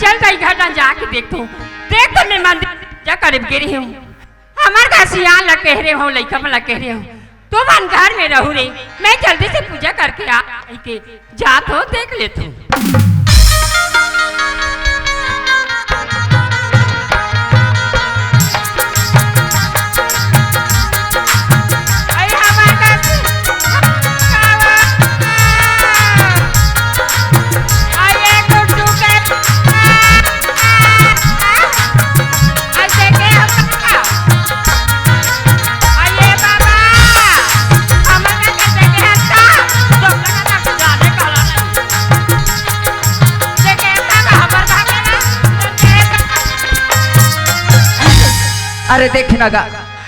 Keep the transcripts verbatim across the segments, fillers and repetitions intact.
चल दाई, घर डहन जाके देखथों। देख तो मैं मंदिर पूजा करे गे रेहेंव। हमर घर सियान ला कहे रेहेंव, लइका मन ला कहे रेहेंव, तुमन घर में रहू रे, मैं जल्दी से पूजा करके आ, कहिके जाथों, देख लेथों। अरे हमार घर से, अरे गुड्डू के, अरे देखे हम अरे बाबा, हमर के देखे हत्ता, तो लगा ना जाने काला नहीं। देखे हत्ता का हमर भागे ना, देखे हत्ता। अरे देख ना गा,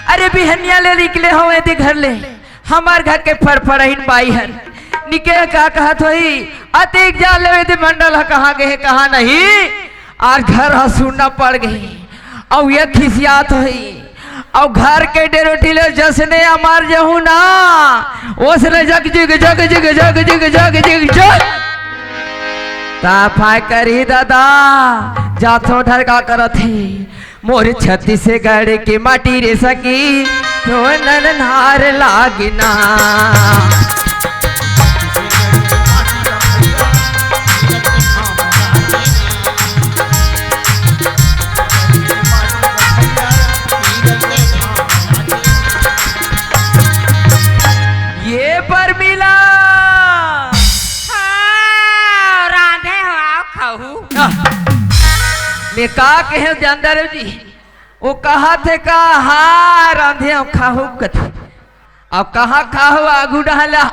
अरे बिहनिया ले निकले हों एदे घर ले, हमर घर के फड़फड़ाइन बाई हन, निके का कहत होही, अतिक जान ले एदे मंडल ह कहाँ गे हे, कहाँ नहीं। आज घर ह सुन्ना पड़ गे, अउ ये खिसियात होही, अउ घर के डेरोटी ले जसने अमर जहूँ ना, ओसने जग जिग, जग जिग, जग जिग, जग जिग, जग। ताफाय करही दादा, जाथों डहर का करत हे, मोर छत्तीसगढ़ के माटी रे सखी, तो नन नार लागिना। ये परमिला। हाँ, रांधे हो, आओ खाहू। आह, मैं का कहे जानदार जी, वो कहा थे का, हाँ, रांधे हो, खाहू कथे। अब कहाँ खाहू आगू डहला?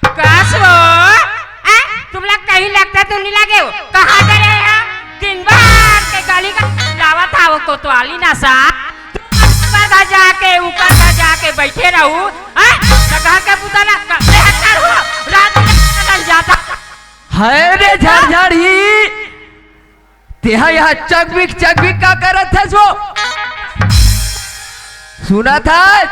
कस वो? आ? तुमला कहीं लगता तो नहीं लगे हो? कहाँ दे रहे हैं? दिन भर के गली का लावा था वो कोतवाली ना सा। तुम ऊपर का जाके, ऊपर का जाके बैठे रहू। आ? तो घर के बुता ना कर, बेहतर हो। रात में जाता। हाय रे झाड़ झाड़ी। तेहा यहाँ चकबिक चकबिक का करत हस वो? सुनत हस?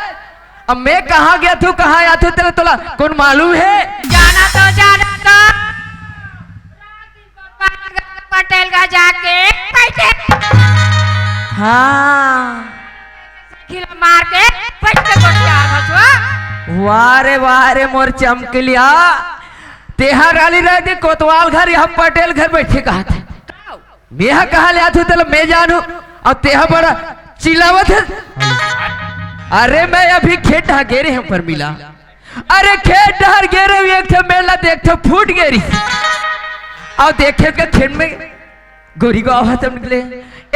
अब मैं कहाँ गया थू, कहाँ आया थू, तेला तोला कौन मालूम है? जाना तो, जाना तो। पटेल का जाके बैठे। हाँ। खिला मार के बैठ के गोठिया हस वो। वाह रे, वाह रे, मोर चमकलिया। तेहा राली रह के कोतवाल घर, यहाँ पटेल घर बैठे कहा था। मेहा कहाँ ले आथू, तेला मैं जानू, अउ तेहा बड़ा चिल्लावत है। अरे, मैं अभी खेत डहा गे रहे हूँ परमिला। अरे, खेत डहर गे रहे हूँ, एक ठे मेला देख ठे फूट गे रही। अउ देखे के खेत में गोरी गाँव ह तब निकले,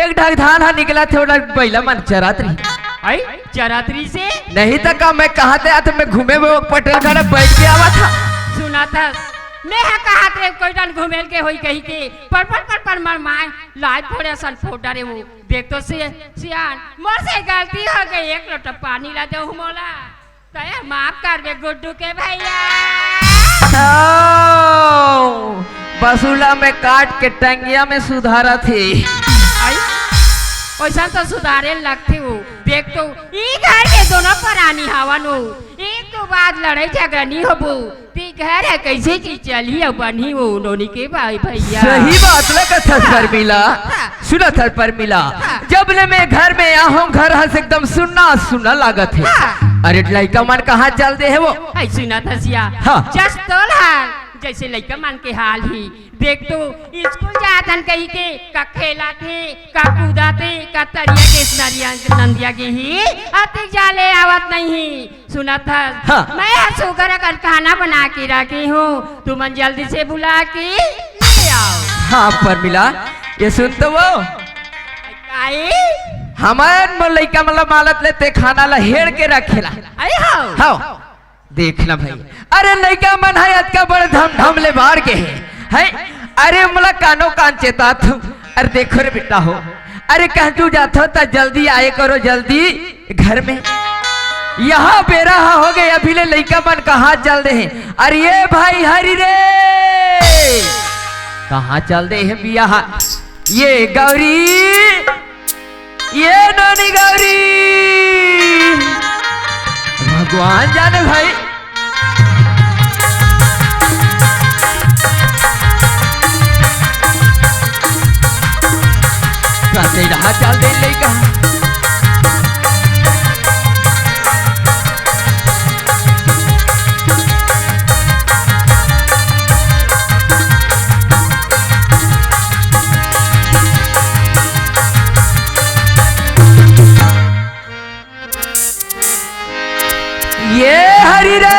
एक ढाक धान हा निकला थे, ओला बैला मन चरात रही। आई चरात रही से? नहीं तो का, मैं कहा थे, आ तो मैं घूमे वो पटेल खाना बैठ के आवा था। सुना था, मैं हा कहा थे, कोई डन घूमेल के होई कही के, पर पर पर पर मर माय, लाज थोड़े असन फोटा रे वो। देख तो से, सियान, मोर से गलती हो गई, एक लोटा पानी ला दे मोला। तय माफ कर दे गुड्डू के भैया। ओ, बसुला में काट के टंगिया में सुधारा थे। आई, वैसा तो सुधारे लगते हो। देख तो, ई घर के दोनों परानी हवन हो। एक तो बात लड़ाई झगड़ा नहीं होबू। ती घर है कैसे चीज चली अब बनी वो नोनी के भाई भैया। सही बात ना कथस हाँ। परमिला। हाँ। सुनत हस परमिला, हाँ। जब ले मैं घर में आया हूँ, घर हस एकदम सुन्ना सुन्ना लागत है। हाँ। अरे लइका मन कहाँ चल दे है वो? हाय सुनत हस या। हाँ। जस तोल हाल, जैसे लइका मन के हाल ही। देख तो स्कूल जात हन कही के का खेला थे, का कूदा थे, का तरिया के नरिया नंदिया के ही। अतिक जाले आवत नहीं। सुनत हस? हाँ। मैं ह सुघर अकन खाना बना के रखे हूँ, तुमन जल्दी से बुला के ले आओ। हाँ परमिला, ये सुन तो वो। काई? हमन मोर लइका मन ला मालत ले ते खाना ला हेड़ के रखेला। अरे हाँ। हाँ, देख ना भाई, अरे लइका मन है अतका बड़ धम धम ले बाढ़ के है, है? अरे मोला कानो कान चेतात हूँ। अरे देखो रे बेटा हो, अरे कहाँ तू जात हो त जल्दी आए करो, जल्दी घर में। यहाँ बेरा हा हो गए, अभी ले लइका मन कहाँ चल दे हैं? अरे ये भाई हरी रे, कहाँ चल दे हैं बिया हा? ये गौरी, ये नोनी गौरी, भगवान जाने भाई। जहाँ चल दे लइका। ये हरी रे।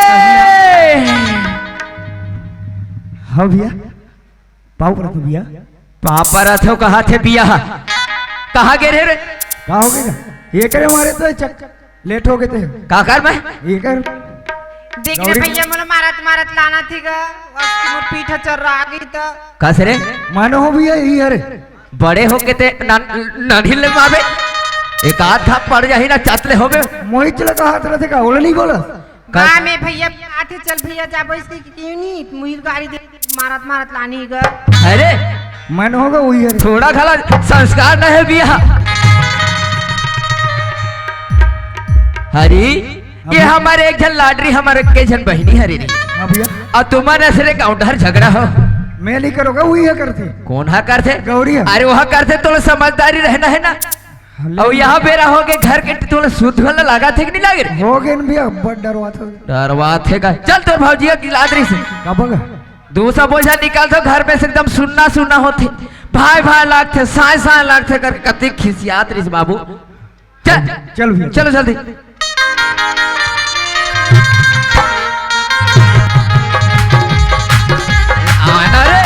हाँ भैया, पाँव परत हँव भैया। पाँव परत हँव, कहाथे भैया। कहाँ गे रहे रे? का हो गे? ये करे मारे तो चक, लेट हो गे ते। का कर मैं? ये कर। देख रे गौरी। भैया, मोला मारत मारत लानथे गा, बस की मोर पीठ चर्रा गे त। कस रे? मानो हो भैया, ये हरे। बड़े हो के ते न-, नन्ही ले मावे। एक आध धाप पड़ जाही ना, चात ले होबे। मोहित चला का हाथ रथे का, ओला नहीं बोला। का? गा में भैया, आथे चल भैया, जाबो इसके क्यों नहीं? मुहिर गाड़ी दे, मारत मारत लानी गा। अरे, मन होगा वही है। थोड़ा घला संस्कार न हे भैया। हरी, ये हाँ भैया। हमारे एक झन लाडरी, हमारे के झन बहिनी हरी रे। हाँ भैया। अउ तुमन ऐसे रे गाँव डहर झगड़ा हो। मैं नहीं करोगा, वही है करथे। कौन हा करथे? गौरी है। अरे वह करथे तो समझदारी रहना है ना। अउ यहाँ बेरा हो गे घर के, तोला सुध वाला लागथे कि नहीं लागे रे? हो गे न भैया, बड़ डरवाथे। डरवाथे का? चल तोर भौजिया के लादरी से। का बगा? दूसरा बोझा निकालथँव घर में से, एकदम सुन्ना सुन्ना होथे। भाई भाई लागथे, साँय साँय लागथे करके कतिक खिसियात रहिस बाबू। चल, चल भैया। चलो जल्दी। आना रे।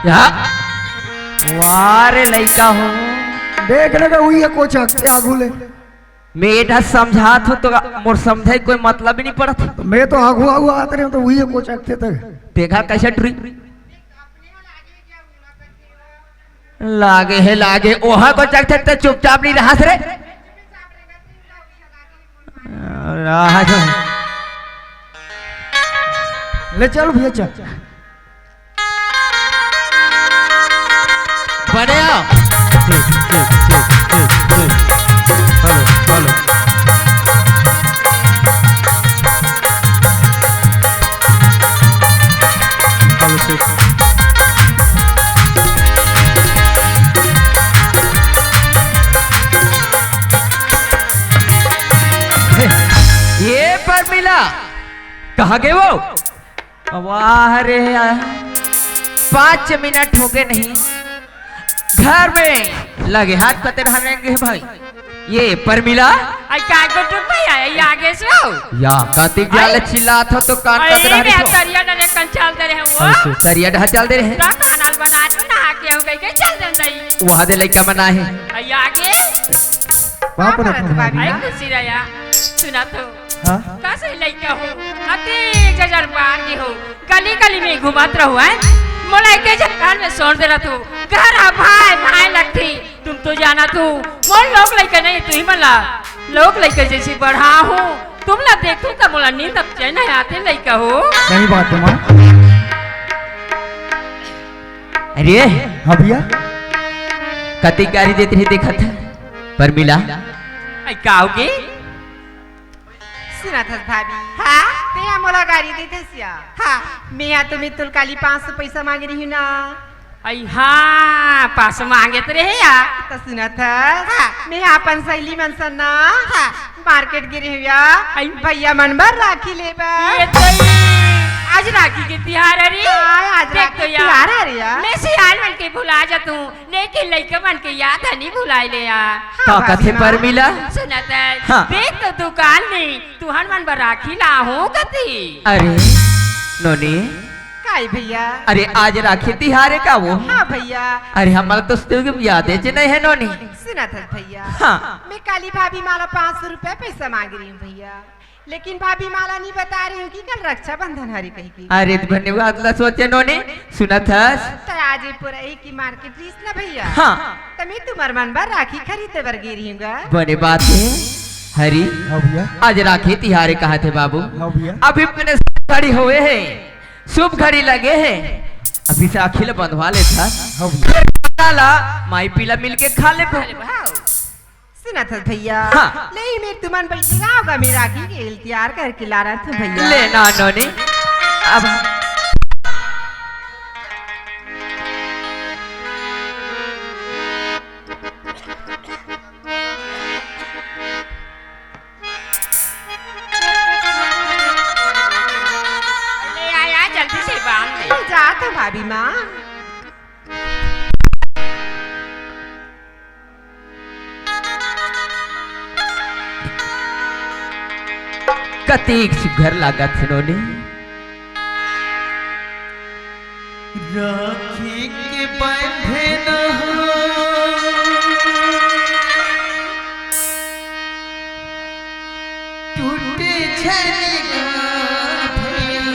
या। वाह रे लइका हो। देख ले गा, उही कोचक के आगू ले। मैं एटा समझात हँव तो मोर समझे कोई मतलब ही नहीं पड़त। मैं तो आगू आगू आत रहे हँव तो उही कोचक थे तक। देखा कैसे ट्री। लागे हे, लागे। ओहा कोचक थे ते चुपचाप नहीं रहस रे। रहा जा। ले चल भैया, चल। बने आओ। ठीक, ठीक, ठीक, ठीक, ठीक। Hello, hello. हेलो, ठीक। ये परमिला, कहाँ गे वो? वाह रे, पाँच मिनट हो गे नहीं, घर में लगे हाथ पते रहने गे भाई। ये परमिला। आई का गुड्डू भैया, ये आगे से हो। या, कतिक जाले आई। चिल्लात हो तो कान अरे, कतरा रे, हरिस हो। तरिया डरे कन चल दे रहे हो। अरे, तरिया डहा चल दे रहे। तो कानल बना दो ना, आके हम कहीं कहीं चल दे रही। वहाँ दे लइका मन आहे। आई आगे। बाप रे, बाप रे। भाभी आई ना। खुशी रहा। सुना तो। हाँ? कसे लइका हो, अति जजर पार के हो, गली गली में घूमत रहो, हैं? मोला एके झन घर में सोर दे रहा तू, घर आ भाई, भाई लगती, तुम तो जाना तू, मोर लोग लइका नहीं, तू ही मला, लोग लइका जैसे बढ़ा हूँ, तुम ला देखू त मोला नींद अब चैन नहीं आते लइका हो। सही बात है माँ। अरे। हाँ भैया। कतिक गारी देत रही देखत है, परमिला। आई का होगे? सुनत हस भाभी? हाँ? तें हा मोला गारी देथस या? हाँ। मैं हा तुम्हें तुलकाली पाँच सौ पैसा मांगे रही हूँ ना। आई हाँ, पाँच सौ मांगे तो रहे या। त सुनत हस? हाँ। मैं हा अपन सहेली मन सन ना। हाँ। मार्केट गे रही हूँ या। आई। भैया मन बर राखी लेबा। ये तो ई, आज राखी के तिहार हरे। हाँ, आज देख राखी तो या। तिहार हरे या। मैं सियान मन के भुला जात हूँ। लेकिन लइका मन के याद ह नहीं भुलाए ले आ। का हाँ, कथे भाभी माँ। परमिला? सुनत है। हाँ। देख तो दुकान में तुहन मन बर राखी ला हो कती। अरे नोनी। काई भैया? अरे आज राखी तिहार है का वो? हाँ भैया। अरे हमारा तो तुझे याद है जे नहीं है नोनी। सुनत है भैया। हाँ। मैं काली भाभी माला पाँच सौ रुपया पैसा मांग रही हूँ भैया। लेकिन भाभी माला नहीं बता रही हूँ कि कल रक्षाबंधन हरे कही की। अरे धन्यवाद ला सोचे नोनी, सुनत हस? त आज ये पुरही की मार्केट रिस ना भैया। हाँ। त मैं तुम्हर मन बर राखी खरीदे बर गे रही हूँ गा। बने बात है, हरी। हाँ भैया। आज राखी तिहार कहा थे बाबू। हाँ भैया। अभी मैंने घड़ी होए है, शुभ घड़ी लगे है, अभी से आखिल बंधवा लेता। हाँ भैया। फिर ला माई पीला मिलके खा ले। सुनत हस भैया? हाँ। ले, मैं तुमन बइठे रहो गा, मैं राखी के तियार करके लानत हँव भैया। ले ना नोनी, अब ले आ, आ, जल्दी से बांध दे। जात हँव भाभी माँ। कतेक सुघर लागत हे नोनी। राखी के बंधन हो, टूटे झन गा भैया,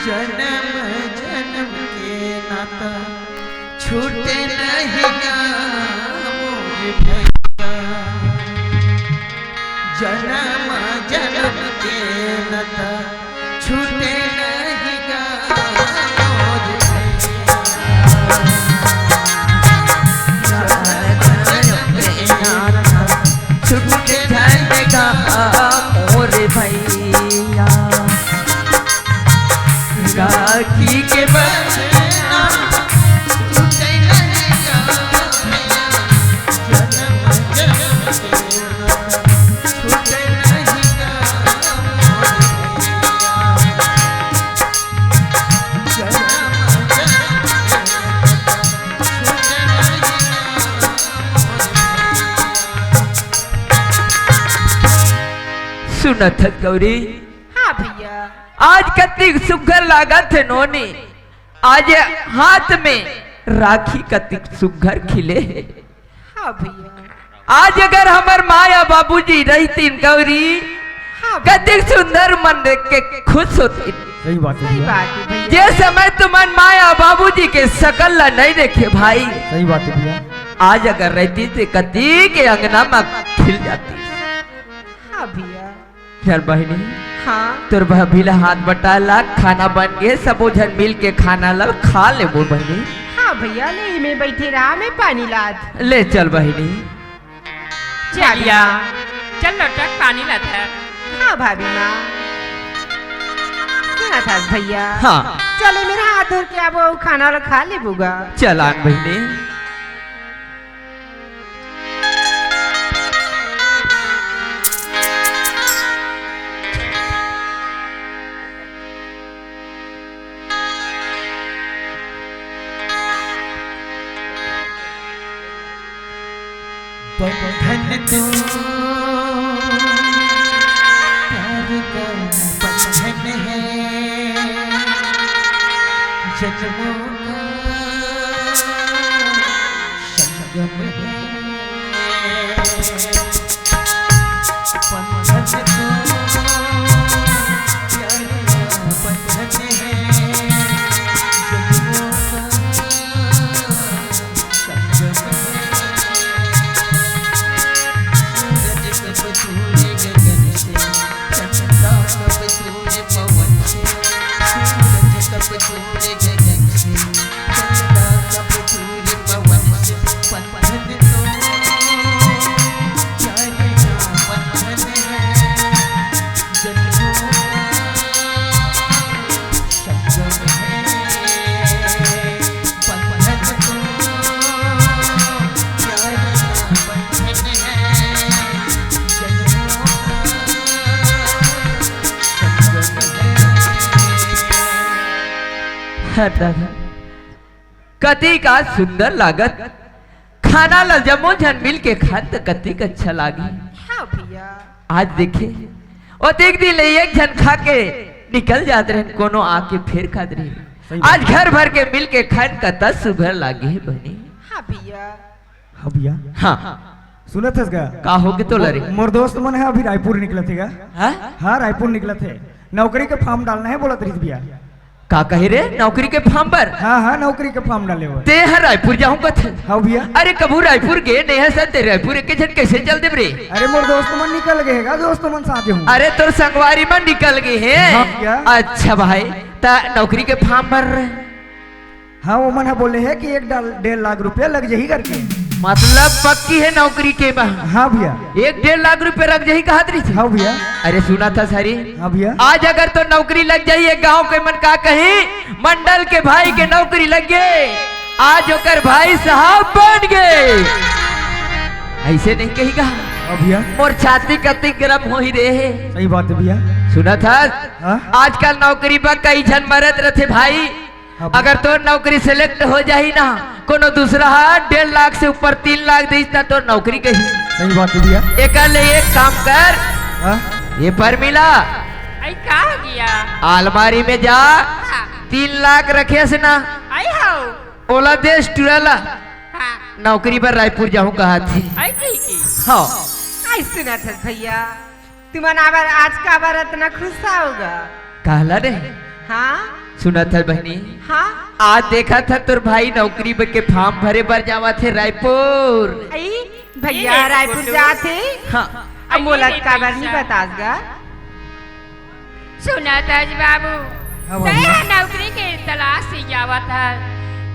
जनम जनम के नाता छूटे नहीं गा मोर भैया, जनम जनम के नाता छूटे नहीं गा मोर भैया। छूटे नहीं गा मोर भैया। राखी के बंधन छूटे नहीं गा भैया। जनम जनम के छूटे नहीं गा मोर भैया। सुनत हस गौरी? हाँ भैया। आज कतिक सुघर लागत हे नोनी, आज हाथ में राखी कतिक सुघर खिले हे। हाँ भैया। आज अगर हमर माँ या बाबूजी रहतिन गौरी, हाँ भैया। कतिक सुंदर मन देख के खुश होतिन। सही बात है सही भैया। बात है भैया। जे समय तुमन माँ या बाबूजी के शकल ला नहीं देखे भाई, सही बात है भैया। आज अगर रहतिस ते कतिक अंगना में खिल जातिस। हाँ भैया। चल बहिनी। हाँ। तोर भाभी ला हाथ बटा ला, खाना बन गे, सबो झन मिल के खाना ला खा लेबो बहिनी। हाँ भैया, ले मैं बइठे रहा, मैं पानी लात। ले चल बहिनी। चल भैया। चल लोटा पानी लात हे। हाँ भाभी माँ। सुनत हस भैया? हाँ। चले मेर हाथ धो के आबो, खाना ला खा लेबो गा। चल आन बहिनी। बंधन तो प्यार का बंधन है, जन्मों का संगम है। बंधन तो प्यार का बंधन है, जन्मों का हाँ दादा, कतिक सुंदर लागत। खाना ला जम्मो झन मिल के खान त कतिक अच्छा लागी। हाँ भैया। आज देखे, ओतेक दिन ले एक झन खा के निकल जात रहे, कोनो आके फेर खात रहे। सही बात। आज घर भर के मिल के खान कता सुघर लागे हे बहिनी। हाँ भैया। हाँ भैया। हाँ। सुनत हस गा? का हो गे तोला रे? मोर दोस्त मन हे अभी रायपुर निकलत हे गा। हाँ? हाँ, रायपुर निकलत हे। नौकरी के form डालना हे बोलत रहिस भैया। का कहे रे, नौकरी के form बर? हाँ, हाँ, नौकरी के form डाले बर। ते ह रायपुर जाहूं कथे? हाँ भैया। अरे कभू रायपुर गे नइ हस ते, रायपुर एके झन कइसे चल देब रे? अरे मोर दोस्त मन निकल गे हे गा, दोस्त मन साथे हूँ। अरे तोर संगवारी मन निकल गे हे? हाँ भैया। अच्छा भाई, त नौकरी के form बर? हाँ, वो मन ह बोले हे कि एक डाल-, डेढ़ लाख रुपया लग जाही करके। मतलब पक्की हे नौकरी के बा? हाँ भैया। एक डेढ़ लाख रुपया रख जाही कहत रहिस। हाँ भैया। अरे सुनथस हरी। हाँ भैया। आज अगर तोर नौकरी लग जाही, ये गांव के मन का कही, मंडल के भाई के नौकरी लग गे, आज ओकर भाई साहब बन गे, अइसे नहीं कही का? हाँ भैया। मोर छाती कतिक गरम होही रे। सही बात हे भैया। सुनथस? हाँ। आजकल नौकरी बर कई झन मरत रथे भाई। हाँ भैया। अगर तोर नौकरी select हो जाही ना, कोनो दूसरा ह डेढ़ लाख से ऊपर तीन लाख दिस, त तोर नौकरी गही। सही बात हे भैया। एकर ले एक काम कर, हाँ? ये परमिला, आई का हो गया? अलमारी में जा, हाँ। तीन लाख रखे हस ना, आई हो। ओला देस टुरा ला। हाँ। नौकरी बर रायपुर जाहूं कहत हे। आई ठीक हे। हाँ। आई सुनथस भैया, तुमन आबर आज काबर अतना खुश हव गा? काला रे? हाँ? सुनथस बहिनी? हाँ? आज देखथस तोर भाई नौकरी ब-, के form भरे बर जावत हे रायपुर। आई, भैया ये रायपुर फोटो। जात हे? हाँ। अब मोला ये काबर नहीं पैसा। बतास गा? सुनथस बाबू, हाँ, तैं बाबू। ह नौकरी के तलाश से जावत हस,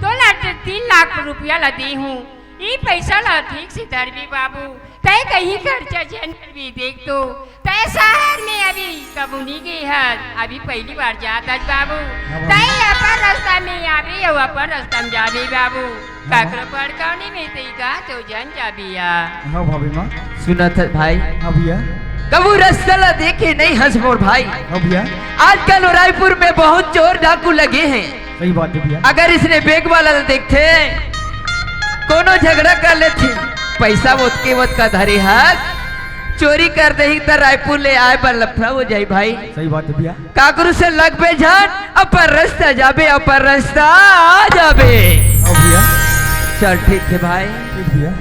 तोला त तीन लाख रुपया ला दे हूँ, ई पैसा ला ठीक से धरबे बाबू, तैं कहीं खर्चा झन करबे, देख तो, तैं शहर में अभी कभू नहीं गे हस, अभी पहली बार जात हस बाबू। हाँ, बाबू। तैं अपन रास्ता में आबे अउ अपन रास्ता में जाबे बाबू। हाँ। काकरो पड़कावनी में तैं का तो झन जाबे या। हाँ, भाभी माँ। सुनथस भाई। हाँ भैया। कभू रास्ता ला देखे नहीं हस मोर भाई। हाँ भैया। आजकल रायपुर में बहुत चोर डाकू लगे हैं। सही बात हे भैया। अगर इसने bag वाला ल देखथे, कोनो झगड़ा कर लेथे, पैसा ओतके ओतका धरे हस, चोरी कर देही त रायपुर ले आए बर लफड़ा हो जाही भाई। सही बात हे भैया। काकरू से लगबे झन, अपन रास्ता जाबे, अपन रास्ता आ जाबे। हाँ भैया। चल ठीक हे भाई। ठीक भैया।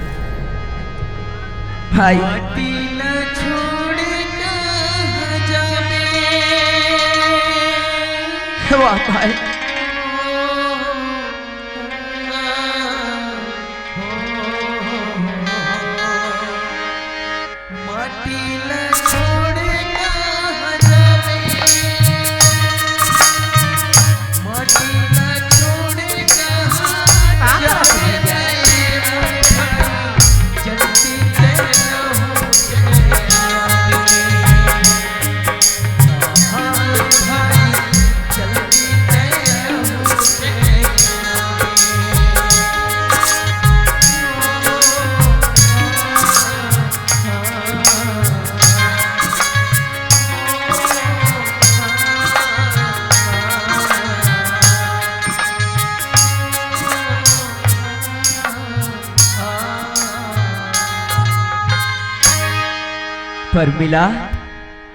भाई। माटी ला छोड़ कहाँ जाबे? वाह भाई। माटी ला छोड़ कहाँ जाबे? माटी ला छोड़ कहाँ जाबे? जल्दी तैयार हो के आवे। परमिला।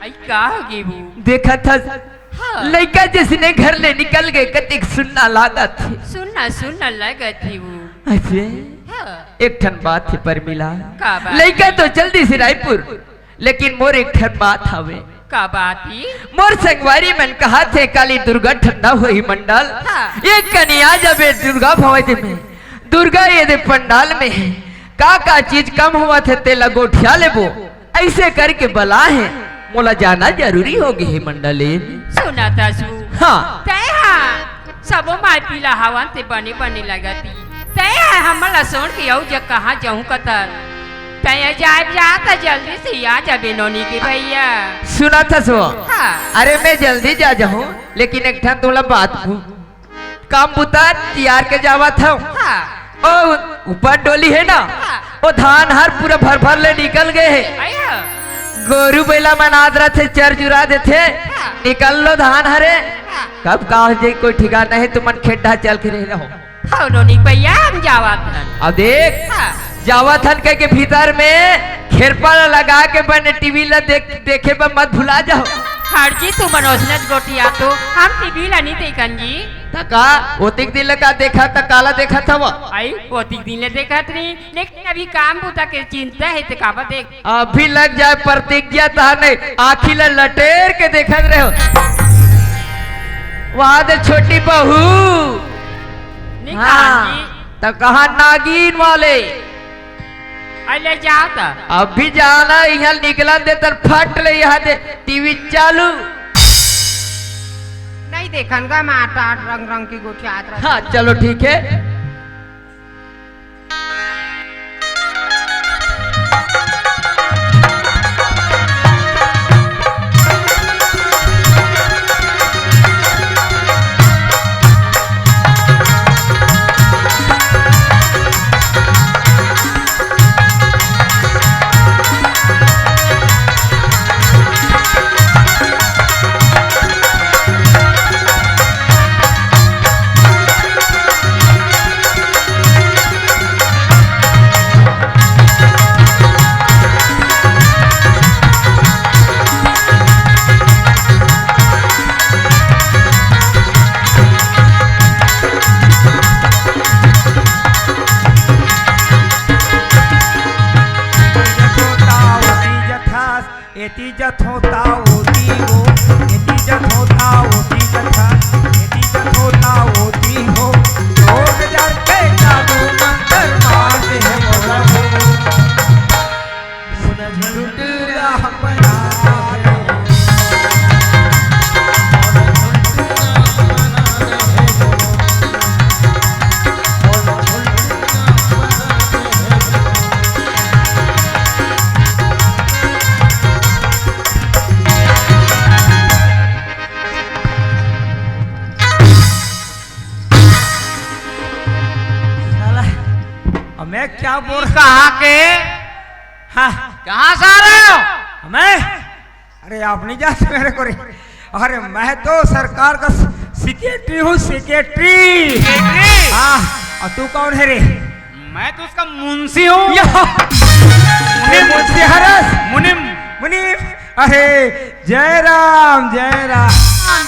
आई का हो गे वो? देखथस, हाँ। लइका जइसने घर ले निकल गे, कतिक सुन्ना लागत हे। सुन्ना, सुन्ना लागत हे वो। अइसे? हाँ। एक ठन बात हे परमिला। का बात? लइका तो जल्दी से रायपुर, लेकिन मोर एक ठन बात हवे। का बात हे? मोर संगवारी मन कहत हे, काली दुर्गा ठंडा होही मंडल। हाँ। एक कनी आ जाबे दुर्गा भवन में। दुर्गा ये दे पंडाल में। का का चीज कम होवत हे, तेला गोठिया लेबो। अइसे करके बलाए हे, मोला जाना जरूरी हो गे हे मंडली। सुनथस वो। हाँ। तैं हा सबो माई पीला हवन ते बने बने लगत ही। तैं हा हमन ला छोड़ के अउ जग कहाँ जाहूँ कथस। तैं हा जाए जा त जल्दी से आ जाबे नोनी के भैया। सुनथस वो। हाँ। अरे मैं जल्दी जा जाहूँ, लेकिन एक ठन तोला बात पू-, काम बुता तियार के जावत हंव। हाँ। ओ ऊपर डोली हे ना, हाँ। ओ धान हर पूरा भर भर ले निकल गे हे। अया। गोरू बइला मन आदरथे, चर चुरा देथे, हाँ। निकल लो धान हरे। हाँ। कब का हो जाही कोई ठिकाना नहीं, तुमन खेड्डा चल के रह रहो। हाँ, नोनी भैया, हम जावत हन। अब देख, हाँ। जावत हन कह के भीतर में खेरपा ला लगा के बने टीवी ला देख, देखे बर मत भुला जाओ। हर जी, तुमन ओसनेच गोठियाथो, हम टीवी ला नहीं देखन जी। त का, ओतिक दिन ले का देखत, त काला देखत हव? आई, ओतिक दिन ले देखत रही, लेकिन अभी काम बुता के चिंता हे, ते काबर देख। अभी लग जाए प्रतिज्ञा, तहाने आँखी ला लटेर के देखत रहे हो। वहां दे छोटी बहू। निकाल हाँ, जी। त कहा नागिन वाले? अरे ले जाओ त। अभी जाना, इहाँ निकलन दे, त फट ले यहाँ दे, टीवी चालू। नहीं देखन गा, मार टाट रंग रंग की गोठियात रहत। हाँ, चलो ठीक है। मैं क्या बोल रहा? कहाँ के? हाँ। कहाँ से आ रहे हो? मैं? अरे, आप नहीं जानते मेरे को रे। अरे, मैं तो सरकार का सेक्रेटरी हूँ, सेक्रेटरी। सेक्रेटरी? हाँ। और तू कौन है रे? मैं तो उसका मुंशी हूँ। या। मुनीम। मुंशी हरस। मुनीम। मुनीम। अरे, जय राम, जय राम।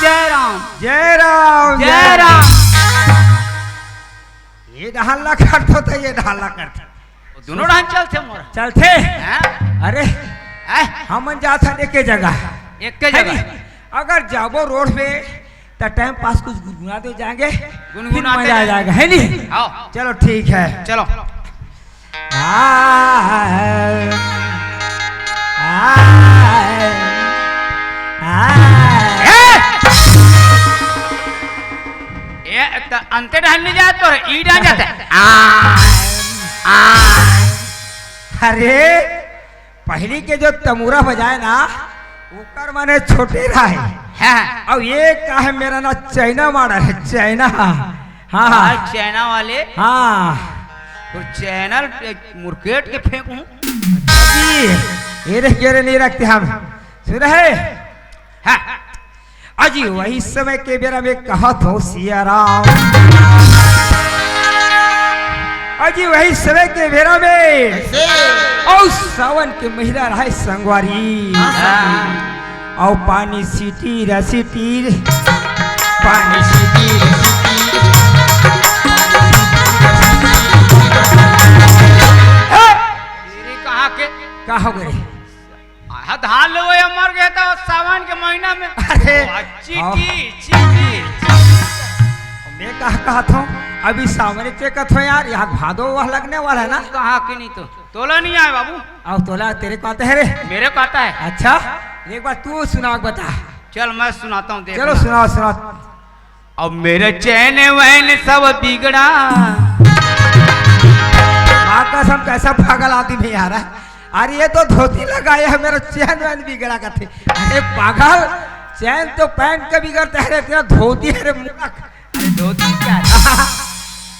जय राम। जय राम, जय राम। ये डहाल ला करथो तो ये डहाल ला करथो। वो दोनों डहान चलथे मोर। चलथे? हाँ। अरे, हैं? हमन जात हन एके जगह। एके है जगह। नहीं? अगर जाबो रोड पे, त टाइम पास कुछ गुनगुना दे जाएंगे, फिर गुनगुनाते मजा आ जाएंगे। जाएगा, है नहीं? आओ। चलो, ठीक है। चलो। आ, आ, आ। ए! ए, त अंते डहान नहीं जात तो रे, ई डहान जात है। आ, आ। अरे, पहली के जो तमूरा बजाए ना, ओकर माने छोटे रहे। हाँ। अब ये का है, मेरा ना चाइना माड़ा है, चाइना। हाँ। आज चाइना वाले। हाँ। तो चैनल मुरकेट के फेंकूं। अजी, ये रे, ये रे नहीं रखते हम। सुन रहे? हाँ। अजी वही समय के बेरा में कहा थो सिया राम। अजी वही समय के बेरा में। कैसे? और सावन के महीना रहे संगवारी। हाँ। और पानी सीटी रा सीटी। पानी सीटी रा सीटी। तेरे कहाँ के? का हो गए? आहा, धान ले वो मर गया था सावन के महीना में। अरे, वाह, चीटी, हाँ। चीटी, चीटी। मैं कहा, कहा था, अभी सावन के कथो यार, यहाँ भादो वह लगने वाला है ना। कहाँ के नहीं तो, तोला नहीं आए बाबू। अब तोला तेरे को आता है रे। मेरे को आता है। अच्छा, एक बार तू सुना, बता। चल, मैं सुनाता हूँ, देख चलो, ना। सुनाओ, सुनाओ। अब मेरा चैन वैन सब बिगड़ा। माँ कसम, कैसा पागल आदमी है यार। अरे, ये तो धोती लगाया है, मेरा चैन वैन बिगड़ा करते। अरे पागल, चैन तो पैंट के बिगड़ता है रे, तेरा धोती है रे मूर्ख। अरे, धोती क्या है?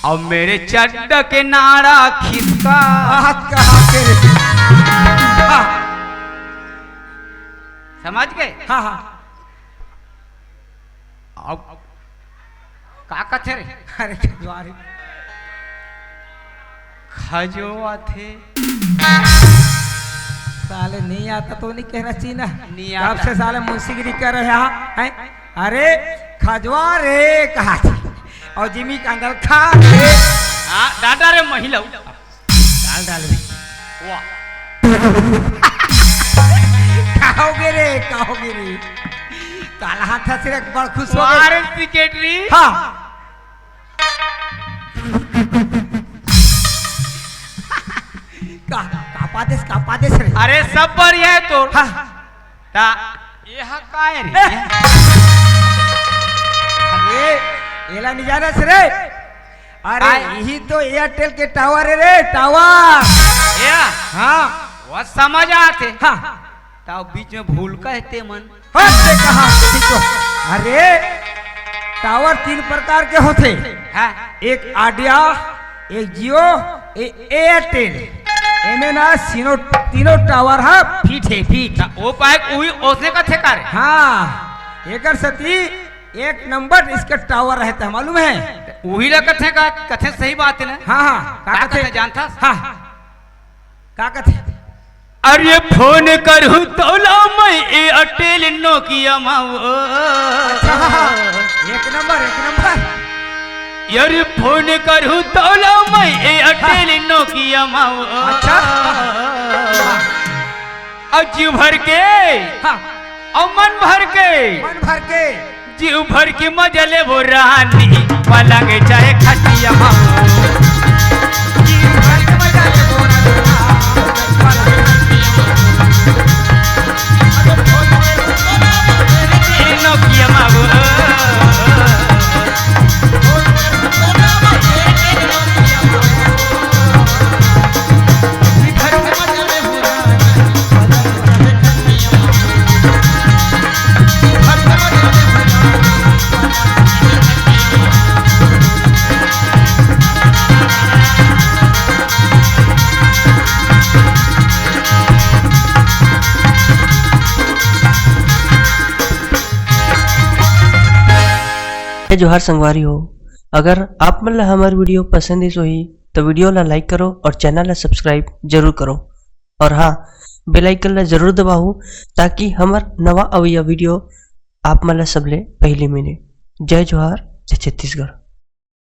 अब मेरे चड्ड के नाड़ा खिसका। हाथ का हाथ के रे। हाँ। समझ गए? हाँ, हाँ। अब का कथे रे? अरे, खजवारी। खजो आथे। साले नहीं आता तो नहीं कहना चाहिए ना। नहीं कब आता। से साले मुंशीगिरी कर रहे हैं, हैं? अरे, खजवा रे कहा थे। और जिमी का अंदर खा रे। हाँ, दादा रे महिला। डाल, डाल दे। वाह। का होगे रे, का होगे रे? काला हाथ से एक बार खुश हो गए। वाह रे सेक्रेटरी। हाँ। का, का पादेस, का पादेस रे? अरे, सब बढ़िया है तोर। हाँ। ता, ये हा काय रे? ए! अरे, एला नहीं जाना से रे। अरे, काय? यही तो एयरटेल के टावर है रे, टावर। या? हाँ। वो समझ आते। हाँ। ताऊ बीच में भूल का है ते मन। हाँ, ते कहा, ठीक तो। अरे, टावर तीन प्रकार के होते। हाँ। एक आइडिया, एक जियो, ए-, एयरटेल। एमे ना सीनो, तीनों टावर हा फिट है, फिट। ता ओ पाए उही ओसने कथे का रे? हाँ, एकर सती एक नंबर इसके टावर रहता है, मालूम है? उही ला कथे का, कथे सही बात है ना? हाँ, हाँ, का का कथे? कथे जानथस? हाँ, का कथे? अरे फोन करूँ तोला मैं एयरटेल नोकिया मा वो। अच्छा, एक नंबर, एक नंबर। यार फोन करूँ तोला मैं एयरटेल नोकिया मा वो। अच्छा। अउ जीव भर के, हाँ। अउ मन भर के, मन भर के। जीव भर के मजा लेबो रानी, पलंग चाहे खटिया मा। जीव भर के मजा लेबो रानी, पलंग खटिया मा। नोकिया मा वो। जय जोहार संगवारी हो, अगर आप मन ला हमर video पसंद आइस होही, तो video ला like करो और channel ला subscribe जरूर करो। और हाँ, bell icon ला जरूर दबाओ, ताकि हमर नवा अवइया video आप मन ला सबले पहली मिले। जय जोहार, जय छत्तीसगढ़।